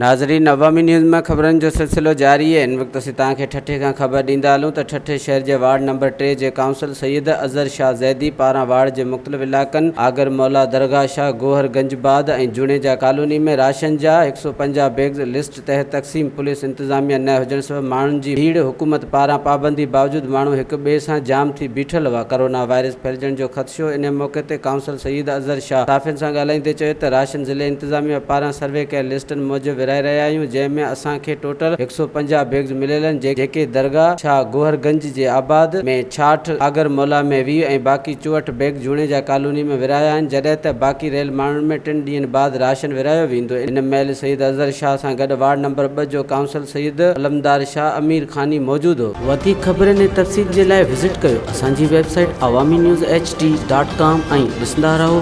ناظرين عوامي نيوز مان خبرن جو سلسلو جاري آهي هن وقت اسين توهان کي ٺٽي کان خبر ڏيندا هلون ته ٺٽي شهر جي وارڊ نمبر 3 جي ڪائونسل سيد اظهر شاهه زيدي پاران وارڊ جي مختلف علائقن آگر مولا درگاهه شاهه گوهر گنج باد ۽ جوڻيجا ڪالوني ۾ راشن جا 150 بيگز لسٽ تحت تقسيم پوليس انتظاميا نه هجڻ سبب ماڻهن جي ڀيڙ حڪومت پاران پابندي باوجود ماڻهو هڪ ٻئي سان جام ٿي بيٺل هئا ڪرونا وائرس ڦهلجڻ جو خدشو انهي موقعي تي ڪائونسل سيد اظهر شاهه صحافين سان ڳالهائيندي چيو ته راشن ضلعي انتظاميا پاران سروي ڪيل لسٽن موجب ورهائي رهيا آهيون جنهن ۾ اسان کي ٽوٽل 150 بيگز مليل آهن جيڪي درگاهه شاهه گوهر گنج جي آباد ۾ 66، آگر مولا ۾ 20 ۽ باقي 64 بيگ جوڻيجا ڪالوني ۾ ورهايا آهن جڏهن ته باقي رهيل ماڻهن ۾ ٽن ڏينهن بعد راشن ورهايو ويندو ان مهل سيد اظهر شاهه سان گڏ وارڊ نمبر ٻه جو ڪائونسل سيد علمدار شاهه امير خاني موجود هو. وڌيڪ خبرن ۽ تفصيل جي لاء وزٽ ڪيو اسان جي website Awami news H D dot com ۽ ڏسندا رهو.